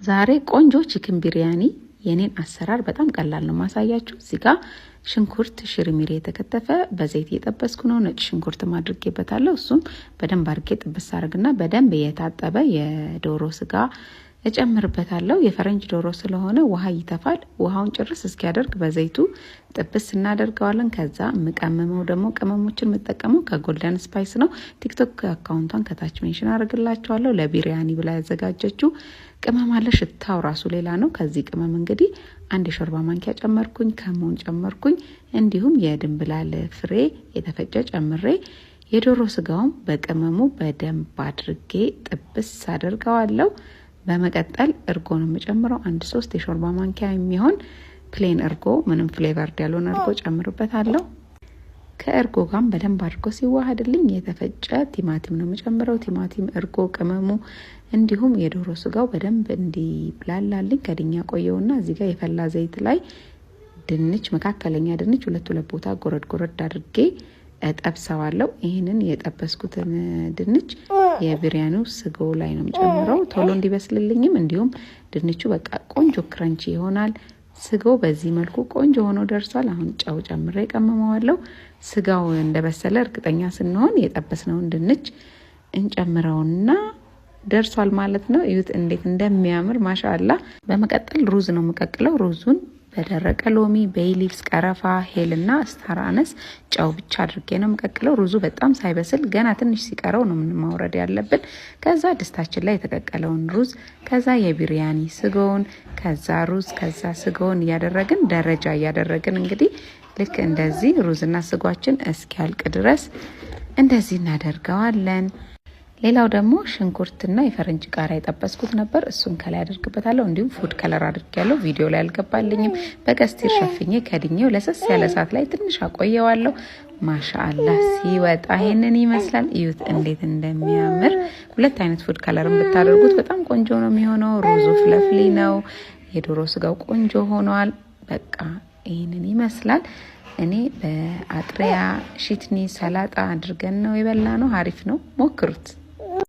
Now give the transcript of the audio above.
ዛሬ ቆንጆ chicken biryani የኔን አሰራር በጣም ቀላል ነው ማሳያችሁ። እዚህ ጋር ሽንኩርት ሽርሚሬ የተከተፈ በዘይት እየጠበስኩ ነው። ነጭ ሽንኩርት አድርጌበታለሁ። እሱም በደንብ አድርጌ ጥብስ አድርግና በደንብ የታጠበ የዶሮ ስጋ እጨምርበታለሁ። የፈረንጅ ዶሮ ስለሆነ ውሃ ይተፋል። ውሃውን ጭርስ እስኪያደርግ በዘይቱ ጥብስ እናደርገዋለን። ከዛ የምቀምመው ደግሞ ቅመሞችን የምጠቀመው ከ Golden Spice ነው። TikTok account ቷን ከታች mention አደርግላችኋለሁ። ለቢሪያኒ ብላ ያዘጋጀችው ቅመም አለ። ሽታው ራሱ ሌላ ነው። ከዚህ ቅመም እንግዲህ አንድ የሾርባ ማንኪያ ጨመርኩኝ፣ ከሙን ጨመርኩኝ፣ እንዲሁም የድንብላል ፍሬ የተፈጨ ጨምሬ የዶሮ ስጋውን በቅመሙ በደንብ አድርጌ ጥብስ አደርገዋለሁ። በመቀጠል እርጎ ነው የምጨምረው። አንድ 3 የሾርባ ማንኪያ የሚሆን plain እርጎ፣ ምንም flavored ያልሆነ እርጎ ጨምርበታለሁ። ከእርጎ ጋርም በደንብ አድርጎ ሲዋሃድልኝ የተፈጨ ቲማቲም ነው የምጨምረው። ቲማቲም፣ እርጎ፣ ቅመሙ እንዲሁም የዶሮ ስጋው በደንብ እንዲብላላልኝ ከድኛ ቆየውና እዚህ ጋር የፈላ ዘይት ላይ ድንች፣ መካከለኛ ድንች ሁለት ሁለት ቦታ ጎረድ ጎረድ አድርጌ እጠብሰዋለሁ። ይህንን የጠበስኩትን ድንች የቢሪያኒው ስጎ ላይ ነው የምጨምረው ቶሎ እንዲበስልልኝም እንዲሁም ድንቹ በቃ ቆንጆ crunchy ይሆናል። ስጋው በዚህ መልኩ ቆንጆ ሆኖ ደርሷል። አሁን ጨው ጨምሬ ቀምመዋለሁ። ስጋው እንደበሰለ እርግጠኛ ስንሆን የጠበስነውን ድንች እንጨምረውና ደርሷል ማለት ነው። እዩት እንዴት እንደሚያምር ማሻአላ። በመቀጠል ሩዝ ነው የምቀቅለው። ሩዙን በደረቀ ሎሚ፣ bay leaves፣ ቀረፋ፣ ሄልና star anise፣ ጨው ብቻ አድርጌ ነው የምቀቅለው። ሩዙ በጣም ሳይበስል ገና ትንሽ ሲቀረው ነው ማውረድ ያለብን። ከዛ ድስታችን ላይ የተቀቀለውን ሩዝ፣ ከዛ የቢሪያኒ ስጎውን፣ ከዛ ሩዝ፣ ከዛ ስጎውን እያደረግን ደረጃ እያደረግን እንግዲህ ልክ እንደዚህ ሩዝና ስጓችን እስኪያልቅ ድረስ እንደዚህ እናደርገዋለን። ሌላው ደግሞ ሽንኩርትና የፈረንጅ ቃሪያ የጠበስኩት ነበር። እሱን ከላይ አደርግበታለሁ። እንዲሁም food color አድርጌያለሁ። ቪዲዮ ላይ አልገባልኝም። በቀስቲር ሸፍኜ ከድኜው ለሰስ ያለ እሳት ላይ ትንሽ አቆየዋለሁ። ማሻአላህ ሲወጣ ይሄንን ይመስላል። እዩት እንዴት እንደሚያምር። ሁለት አይነት food color ን ብታደርጉት በጣም ቆንጆ ነው የሚሆነው። ሩዙ fluffy ነው። የዶሮ ስጋው ቆንጆ ሆኗል። በቃ ይህንን ይመስላል። እኔ በአጥሪያ ሺትኒ ሰላጣ አድርገን ነው የበላነው። አሪፍ ነው፣ ሞክሩት።